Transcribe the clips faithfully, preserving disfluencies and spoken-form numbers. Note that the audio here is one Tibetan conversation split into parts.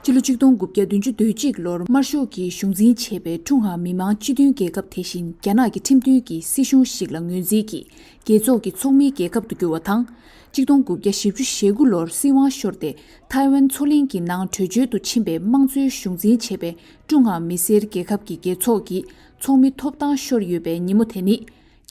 ཕྱི་ལོ་ཆིག་སྟོང་དགུ་བརྒྱ་བདུན་ཅུ་དོན་གཅིག་ལོར་དམར་ཤོག་གིས་གཞུང་འཛིན་བྱས་པའི་ཀྲུང་ཧྭ་མི་དམངས་སྤྱི་མཐུན་རྒྱལ་ཁབ་དེ་བཞིན་རྒྱ་ནག་གི་ཁྲིམས་མཐུན་གྱི་སྲིད་གཞུང་ཞིག་ལ་ངོས་འཛིན་གྱིས་རྒྱལ་ཚོགས་ཀྱི་ཚོགས་མིའི་རྒྱལ་ཁབ་ཏུ་གྱུར་བ་དང་། ཆིག་སྟོང་དགུ་བརྒྱ་བཞི་བཅུ་ཞེ་དགུ་ལོར་སྲིད་དབང་ཤོར་ཏེ་ཐའེ་ཝན་མཚོ་གླིང་གི་ནང་བྲོས་བྱོལ་དུ་ཕྱིན་པའི་དམངས་གཙོའི་གཞུང་འཛིན་བྱས་པའི་ཀྲུང་ཧྭ་མི་སེར་རྒྱལ་ཁབ་ཀྱི་རྒྱལ་ཚོགས་ཀྱི་ཚོགས་མི་ཐོབ་ཐང་ཤོར་ཡོད་པའི་ཉིན་མོ་དེ་ནི།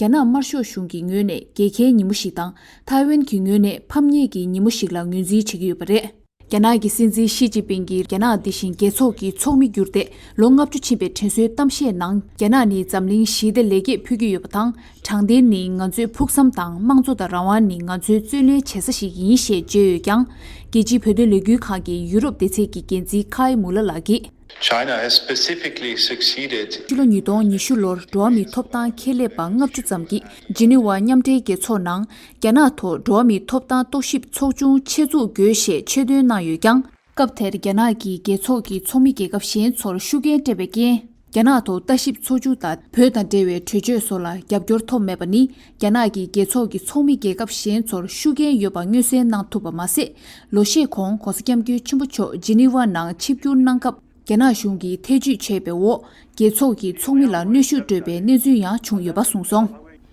རྒྱ་ནག་དམར་ཤོག་གཞུང་གི་ངོས་ནས་རྒྱལ་ཁའི་ཉིན་མོ་ཞིག་དང་། ཐའེ་ཝན་གྱི་ངོས་ནས་ཕམ་ཉེས་ཀྱི་ཉིན་མོ་ཞིག་ལ་ངོས་འཛིན་བྱེད་ཀྱི་ཡོད་པ་རེད། རྒྱ་ནག་གི་སྲིད་འཛིན་ཞི་ཅིན་ཕིང་གིས་རྒྱ་ནག་འདི་བཞིན་རྒྱལ་ཚོགས་ཀྱི་ཚོགས་མི་གྱུར་ཏེ་ལོ་ལྔ་བཅུ་ཕྱིན་པའི་དྲན་གསོའི་གཏམ་བཤད་ནང་། རྒྱ་ནག་ནི་འཛམ་གླིང་ཞི་བདེ་ལེགས་སྐྱེས་ཕུལ་གྱི་ཡོད་པ་དང་། དྲང་བདེན་ནི་ང་ཚོའི་ཕུགས་བསམ་དང་། དམངས་གཙོ་དང་རང་དབང་ནི་ང་ཚོའི་བརྩོན་ལེན་བྱེད་ས་ཞིག་ཡིན་ཞེས་བརྗོད་ཡོད་ཀྱང་། རྒྱལ་སྤྱིའི་བོད་དོན་ལས་འགུལ་ཁང་གི་ཡུ་རོབ་སྡེ་ཚན་གྱི་འགན་འཛིན་ཁའི་མུ་ལ་ལགས་ཀྱིས། China has specifically succeeded. ཕྱི་ལོ་ཉིས་སྟོང་ཉི་ཤུ་ལོར་འགྲོ་བ་མིའི་ཐོབ་ཐང་ཁྱད་ལས་པ་ལྔ་བཅུ་ཙམ་གྱིས་ཇི་ནི་ཝ་མཉམ་འབྲེལ་རྒྱལ་ཚོགས་ནང་རྒྱ་ནག་ཐོག་འགྲོ་བ་མིའི་ཐོབ་ཐང་རྟོག་ཞིབ་ཚོགས་ཆུང་ཆེད་འཛུགས་དགོས་ཞེས་ཆོད་དོན་གནང་ཡོད་ཀྱང་། སྐབས་དེར་རྒྱ་ནག་གིས་རྒྱལ་ཚོགས་ཀྱི་ཚོགས་མི་རྒྱལ་ཁབ་གཞན་ཚོར་ཤུགས་རྐྱེན་སྤྲད་པའི་རྐྱེན། རྒྱ་ནག་ཐོག་ལྟ་ཞིབ་ཚོགས་ཆུང་དང་བོད་དང་འབྲེལ་བའི་གྲོས་ཆོད་སོགས་ལ་རྒྱབ་སྐྱོར་ཐོབ་མེད་པ་ནི། རྒྱ་ནག་གིས་རྒྱལ་ཚོགས་ཀྱི་ཚོགས་མི་རྒྱལ་ཁབ་གཞན་ཚོར་ཤུགས་རྐྱེན་ཡོད་པ་མངོན་གསལ་གནང་ཐུབ་པ་མ་ཟད། ལོ་ཤས་གོང་༸གོང་ས་༸སྐྱབས་མགོན་ཆེན་པོ་མཆོག་ཇི་ནི་ཝ་ནང་ཆིབས་བསྒྱུར་གནང་སྐབས། རྒྱ་ནག་གཞུང་གིས་ཐེ་ཇུས་བྱས་པའི་འོག་རྒྱལ་ཚོགས་ཀྱི་ཚོགས་མི་ལ་གནོན་ཤུགས་སྤྲོད་པའི་གནས་ཚུལ་ཡང་བྱུང་ཡོད་པ་གསུངས་སོང་།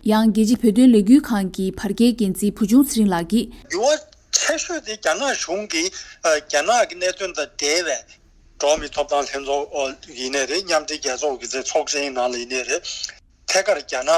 ཡང་། རྒྱལ་སྤྱིའི་བོད་དོན་ལས་འགུལ་ཁང་གི་བར་བརྒལ་འགན་འཛིན་བུ་ཆུང་ཚེ་རིང་ལགས་ཀྱིས། འགྱུར་བ་ཆེ་ཤོས་དེ་རྒྱ་ནག་གཞུང་གིས་ཨ་རྒྱ་ནག་གི་གནད་དོན་དང་འབྲེལ་བའི་འགྲོ་བ་མིའི་ཐོབ་ཐང་ལྷན་ཚོགས་ཨ་ཡིན་ནའི་རེད། མཉམ་འབྲེལ་རྒྱལ་ཚོགས་ཀྱི་ཚོགས་ཆེན་ནང་ལ་ཡིན་ནའི་རེད། ཐད་ཀར་རྒྱ་ནག་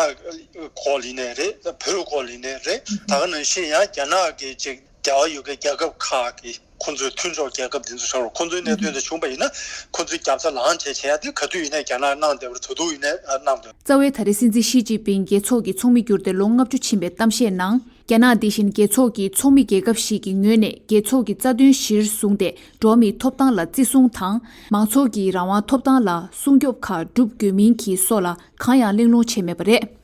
སྐོར་ལ་ཡིན་ནའི་རེད། བོད་སྐོར་ལ་ཡིན་ནའི་རེད། ད་ག་ནང་བཞིན་ཡང་རྒྱ་ནག་གི་ཅིག་འབྲེལ་བ་ཡོད་མཁན་རྒྱལ་ཁབ་ཁག་གི་ཁོང་ཚོའི་མཐུན་ཕྱོགས་རྒྱལ་ཁབ་འདི་ཚོ་ཆགས་རུང་། ཁོང་ཚོའི་གནད་དོན་དེ་བྱུང་པ་ཡིན་ན་ཁོང་ཚོའི་རྒྱབ་རྩ་ལངས་བྱས་བྱེད་ཡ་དེ་ག་དུས་ཡིན་ནའི་རྒྱ་ནག་གནང་བསྡད་པ་རེད། ད་དུང་ཡིན་ནའི་གནང་བསྡད། རྩ་བའི་ད་རེས་སྲིད་འཛིན་ཞི་ཅིན་ཕིང་རྒྱལ་ཚོགས་ཀྱི་ཚོགས་མི་གྱུར་ཏེ་ལོ་ལྔ་བཅུ་ཕྱིན་པའི་གཏམ་བཤད་ནང་། རྒྱ་ནག་འདི་བཞིན་རྒྱལ་ཚོགས་ཀྱི་ཚོགས་མི་རྒྱལ་ཁབ་ཞིག་གི་ངོས་ནས་རྒྱལ་ཚོགས་ཀྱི་རྩ་དོན་གཞིར་བཟུང་སྟེ་འགྲོ་བ་མིའི་ཐོབ་ཐང་ལ་བརྩི་སྲུང་དང་། མང་ཚོགས་ཀྱི་རང་དབང་ཐོབ་ཐང་ལ་སྲུང་སྐྱོབ་ཁག་སྒྲུབ་དགོས་མིན་གྱི་སོགས་ལ་གང་ཡང་གླེང་སློང་བྱས་མེད་པ་རེད།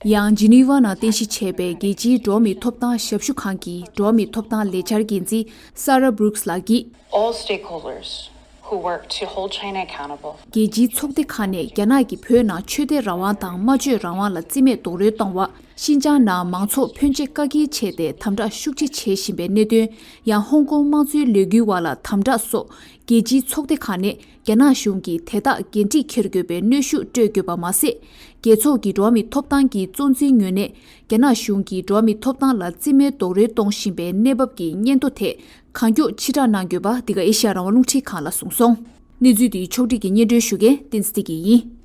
ཡང་། ཇི་ནི་ཝ་ནང་རྟེན་གཞི་བྱས་པའི་རྒྱལ་སྤྱིའི་འགྲོ་བ་མིའི་ཐོབ་ཐང་ཞབས་ཞུ་ཁང་གི་འགྲོ་བ་མིའི་ཐོབ་ཐང་ལས་འཆར་འགན་འཛིན་Sarah Brooks་ལགས་ཀྱིས། All stakeholders who work to hold China accountable. རྒྱལ་སྤྱིའི་ཚོགས་སྡེ་ཁག་ནས་རྒྱ་ནག་གིས་བོད་ནང་ཆོས་དད་རང་དབང་དང་སྨྲ་བརྗོད་རང་དབང་ལ་བརྩི་མེད་རྡོག་རོལ་གཏོང་བ། ཤིན་ཅང་ནང་མང་ཚོགས་ཕོན་ཆེ་བཀག་སྐྱིལ་བྱས་ཏེ་དམ་དྲག་ཤུགས་ཆེ་བྱེད་བཞིན་པའི་གནད་དོན། ཡང་། ཧོང་ཀོང་དམངས་གཙོའི་ལས་འགུལ་བ་ལ་དམ་དྲག་སོགས་རྒྱལ་སྤྱིའི་ཚོགས་སྡེ་ཁག་ནས། རྒྱ་ནག་གཞུང་གིས་དེ་དག་འགན་འཁྲི་འཁྱེར་དགོས་པའི་གནོན་ཤུགས་སྤྲོད་དགོས་པ་མ་ཟད། རྒྱལ་ཚོགས་ཀྱི་འགྲོ་བ་མིའི་ཐོབ་ཐང་གི་གཙོ་འཛིན་ངོས་ནས་རྒྱ་ནག་གཞུང་གིས་འགྲོ་བ་མིའི་ཐོབ་ཐང་ལ་བརྩི་མེད་རྡོག་རོལ་གཏོང་བཞིན་པའི་གནས་བབ་ཀྱི་སྙན་ཐོ་དེ་གང་མགྱོགས་ཕྱིར་བསྒྲགས་གནང་དགོས་པ་འདི་ག་ཨེ་ཤ་ཡ་རང་དབང་རླུང་འཕྲིན་ཁང་ལ་གསུངས་སོང་། གནས་ཚུལ་འདི་ཕྱོགས་སྒྲིག་གིས་སྙན་སྒྲོན་ཞུ་མཁན་བསྟན་འཛིན་བདེ་སྐྱིད་ཡིན།